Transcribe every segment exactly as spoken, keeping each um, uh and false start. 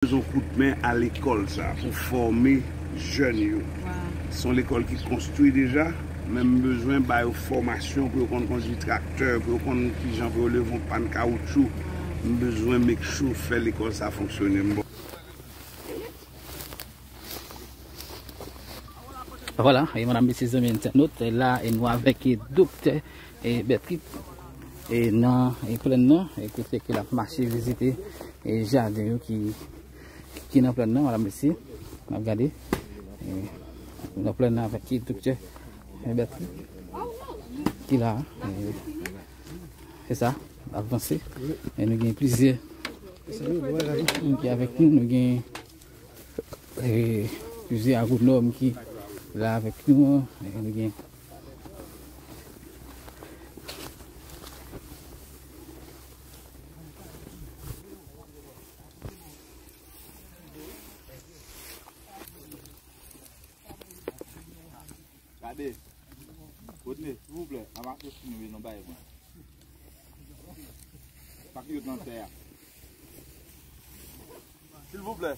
Bezwen kout men a lekòl sa pou fòme jèn yo. Se yon lekòl ki konstwi deja, men m bezwen ba yo fòmasyon pou yo konn kondui traktè, pou yo konn kijan pou yo leve yon pàn kawoutchou. M bezwen make sure fè lekòl sa fonksyone. M bon. Vwala, e medam, mesye, zanmi entènot, e la, e nou avèk, e, doktè, e, Bertrix, e, nan, e, plèn nan, e, kote ke l ap mache vizite, e, jaden yo ki, ki nan plèn nan, medam, mesye, n ap gade, e, nan plèn nan avèk, e, doktè, e, Bertrix, ki la, e, se sa, ap vanse, e nou gen plizyè moun ki avèk nou, nou gen E, plizyè agwonòm ki la avèk nou an, e nou gen Gade. Rodney, silvouplè, anmase sou nou, non, bay mwen. Pa ki yo nan tè a. Silvouplè,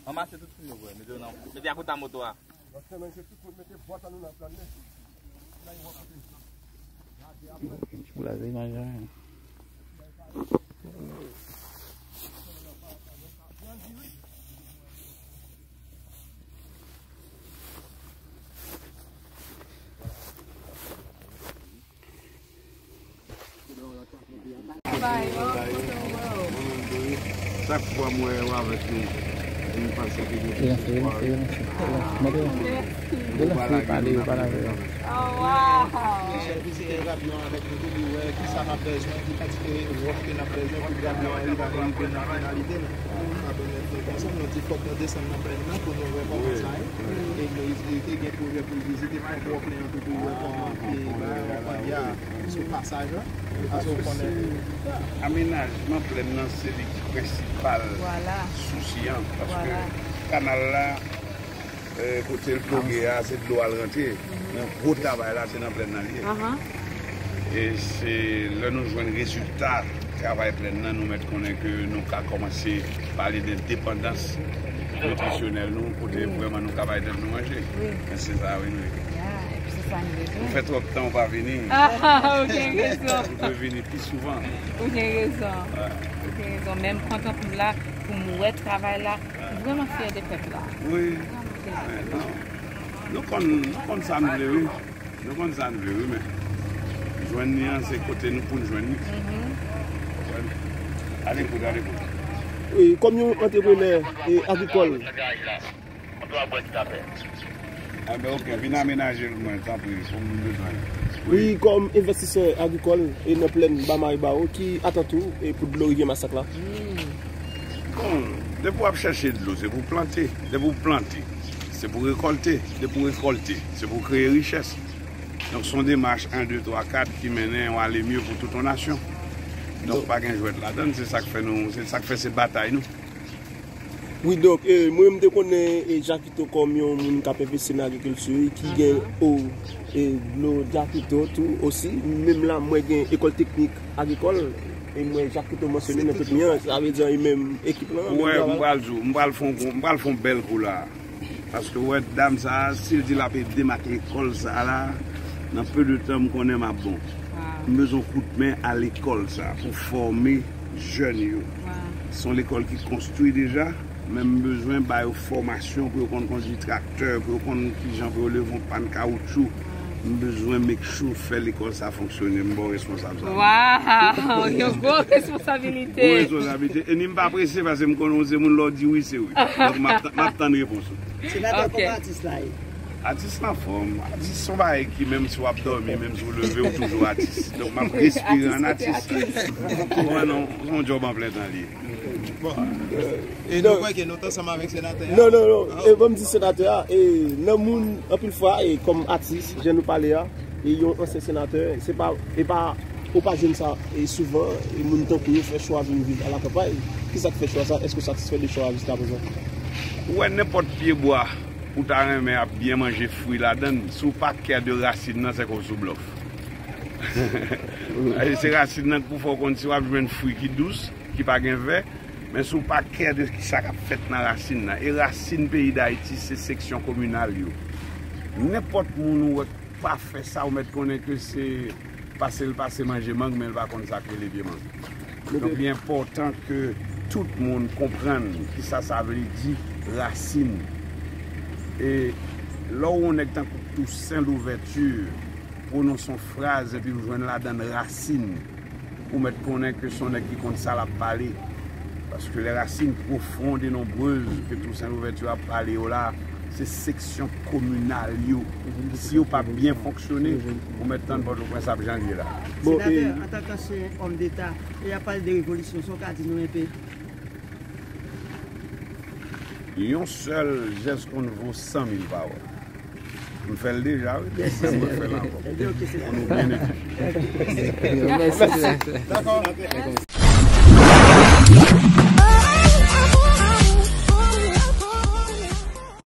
anmase tout sou nou, mete yo nan, mete akouta moto a. Pou la imaj la. Chak fwa m wè yo avèk nou, m panse ke gen plis espwa. Yo pale, yo pale avè yo. Chèf vizitè gabyon avèk nou tou, li wè kisa n ap bezwen, ki kantite wòch ke n ap bezwen pou gabyon an rive nan finalite l. Konsa, nou di fòk nou desann nan plèn nan pou nou wè kòman sa ye. E nou te gen pwojè pou l vizite pwòp plèn an tou pou l wè kòman ke bagay yo pran ya sou pasaj la. Paske w konnen amenajman plèn nan se li ki prensipal sousi an. Paske kanal la, e, kote l ploge a, se dlo a l rantre. Men gwo travay la, se nan plèn nan li ye. E se lè nou jwenn rezilta travay plèn nan, nou mèt konnen ke nou ka kòmanse pale de depandans nitrisyonèl nou, kote vrèman nou ka bay tèt nou manje. Men se sa, wi, nou ye. Ou fè twòp tan ou pa vini. Ou dwe vini pi souvan. Ou gen rezon. Ou gen rezon. Men m kontan pou m la, pou m wè travay la. M vrèman fyè de pèp la. Wi. Men non. Nou konn, nou konn sa n vle, wi. Nou konn sa n vle, wi, men jwenn li an, se kote nou pou n jwenn li. Konprann? Alekout, alekout. Wi, kòm yon antreprenè e agrikòl. Enben, oke, vin amenaje l mwen, tanpri, pou m bezwen. Wi, kòm envestisè agrikòl e nan plèn Ba Mari Bawo, ki atant ou e pou dlo Rivyè Masak la? Bon, depi w ap chèche dlo, se pou plante. Depi w plante, se pou rekòlte. Depi w rekòlte, se pou kreye richès. Donk, se yon demach en, de, twa, kat ki mennen yon ale mye pou tout yon nasyon. Donk, pa gen jwèt ladan l, se sa k fè nou, se sa k fè se batay nou. Wi, donk, e, mwen, m te konnen, e, Jakito kòm yon moun k ap envesti nan agrikilti, ki gen, o, e, dlo Jakito tou osi. Menm la, mwen gen ekòl teknik agrikòl, e mwen Jakito mansyone nan tout li an, sa vle di e menm ekip lan, menm travay. Ou wè, m pral di w, m pral fè yon, m pral fè yon bèl kou la. Paske ou wè dam sa a, si l di l ap ede m ak lekòl sa a la, nan peu de tan, m konnen m ap bon. M bezwen kout men a lekòl sa a pou fòme jèn yo. Se yon lekòl ki konstwi deja, men m bezwen ba yo fòmasyon pou yo konn kondui traktè, pou yo konn kijan pou yo leve yon pàn kawoutchou. M bezwen make sure fè lekòl sa fonksyone, m ba w responsab sa. Waw, yon gwo responsabilite. Gwo responsabilite. E ni m pa prese, paske m konnen w se moun, lè w di wi, se wi. Donk, m ap, m ap tann repons ou. Senatè, kòman atis la ye? Atis la anfòm. Atis se yon bagay ki, menm si w ap dòmi, menm si w leve, w toujou atis. Donk, m ap respire an atis. Ou konprann, non? Se yon djòb an plen tan li ye. Bon. E nou kwè ke nou t ansanm avèk senatè a? Non, non, non. E ban m di senatè a, e nan moun, anpil fwa, e kòm atis, jan nou pale a, e yon ansyen senatè, se pa, e pa, ou pa jwenn sa, e souvan, e moun tankou yo fè chwa vin viv alakanpay. Kisa k fè chwa sa? Èske w satisfè de chwa a jiskaprezan? Ou wè nenpòt pyebwa ou ta renmen ap byen manje fwi ladan l, si w pa kè de rasin nan, se kòm sou blòf. Se rasin nan k pou fè w konn si w ap jwenn fwi ki dous, ki pa gen vè, Men si w pa kè de ki sa k ap fèt nan rasin nan, e rasin peyi Dayiti se seksyon kominal yo. Nenpòt moun ou wè k pa fè sa, ou mèt konnen ke se pase l pase manje mang, men l pa konn sa k rele vye mang. Donk, li enpòtan ke tout moun konprann kisa sa vle di rasin. E lè w wè yon nèg tankou Toussaint Louverture pwononse yon fraz epi w jwenn ladan l rasin, ou mèt konnen ke se yon nèg ki konn sa l ap pale. Paske les racines profondes et nombreuses ke Toussaint Louverture ap pale yo la, se seksyon kominal yo. Si yo pa byen fonksyone, ou mèt tann Pòtoprens ap jan l ye la. Bon, Senatè, e antanke ansyen òm deta, e y ap pale de revolisyon, sa w ka di nou enpe? Yon sèl jès konn vo san mil pawòl. M fè l deja, wi. Mwen fè l ankò. Ebyen, ok, se sa. Pou nou byen ekipe. Mèsi, Senatè. Dakò.